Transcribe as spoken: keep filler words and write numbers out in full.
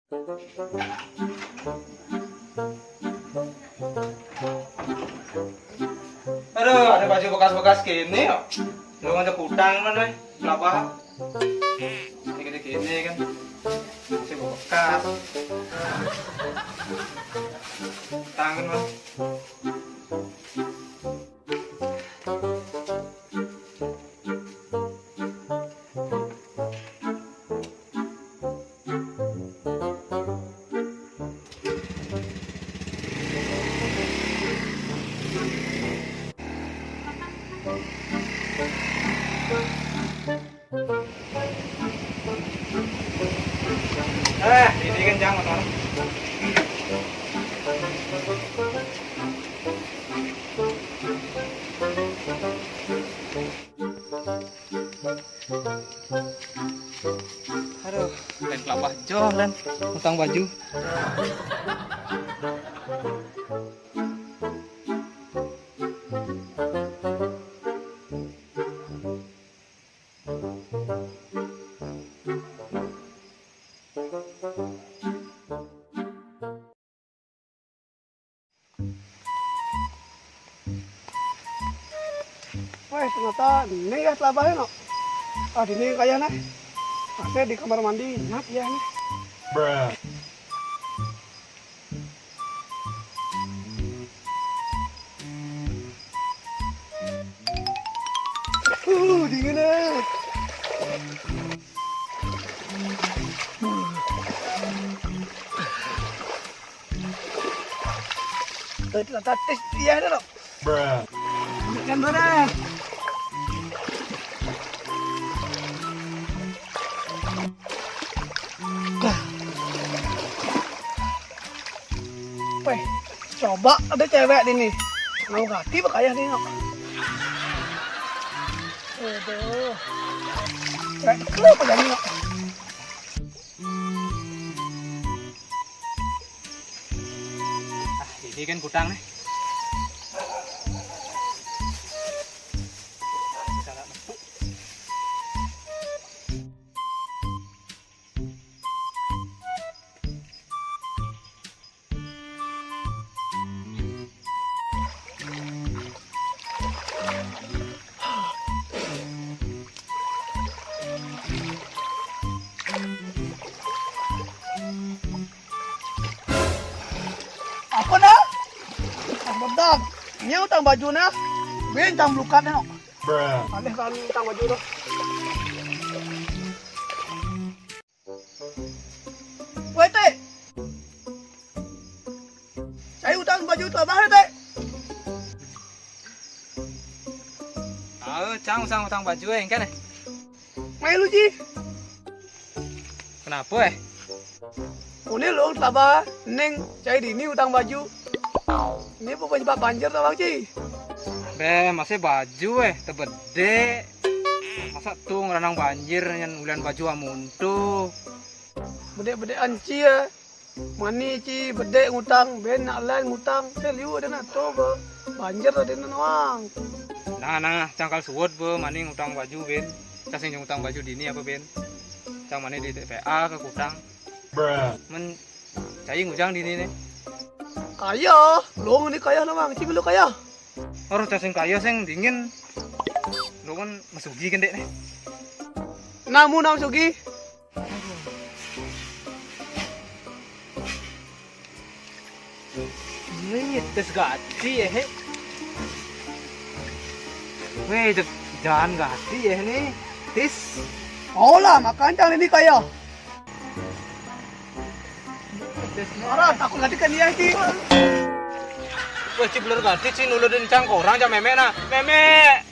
Aduh, ada baju bekas-bekas gini kok. Lu ngajak utang kan, weh? Kenapa? Ini gini-gini kan. Masih bekas. Tangan, Mas. Eh, ini kencang motor. Aduh, lain kelapa jo, lain utang baju. Weh, ternyata ini ya telabahnya, no. Ah, ini kayaknya. Masih di kamar mandi, ingat ya, nih. Uh, dingin, eh. Tadi lantas tes dia dah, loh. Bukan barang. Weh, coba ada cewek di nih. Mau ganti pakaian nih, no. Aduh. Cewek itu apa jadi, no? Ah, ini kan kutang nih. Bisa nggak metu? Apa dah? Ah, bedak. Ini utang baju nah. Bintang belukat nah. Aneh kan utang baju tuh. Weh, Teh. Cai utang baju tu abah, Teh. Ah, cang usang utang baju, eh, engke, eh. Mai lu, Ji. Kenapa, eh? Uni lu, sabar. Ning, cai dini utang baju. Ini apa penyebab banjir tu, Bang, Ji? Be, masih baju, eh, tebede. Masa tuh ngeranang banjir, nyen ulian baju amun tuh. Bedek-bedek anci ya. Mani ci bedek ngutang, ben nak lain ngutang. Saya liu ada nak tu be. Banjir tadi nak nuang. Nah, nah, cangkal suwut be, mani ngutang baju ben. Cang sing ngutang baju dini apa ben? Cang mani di T P A ke kutang. Men cai ngujang dini nih. Kaya, long ni kaya namang. Ci belum kaya. Orang cang sing kaya sing dingin. Lo kan masugi kendek nih. Namu nam sugi. Ini tes gati ya, he. Weh, jek-, jangan gati ya ini. Tis. Oh lah, makan cang ini kaya. Tes orang takut gati kan dia, Ci. Weh, ci bener gati, ci nuludin cang korang, cang memek nah. Memek.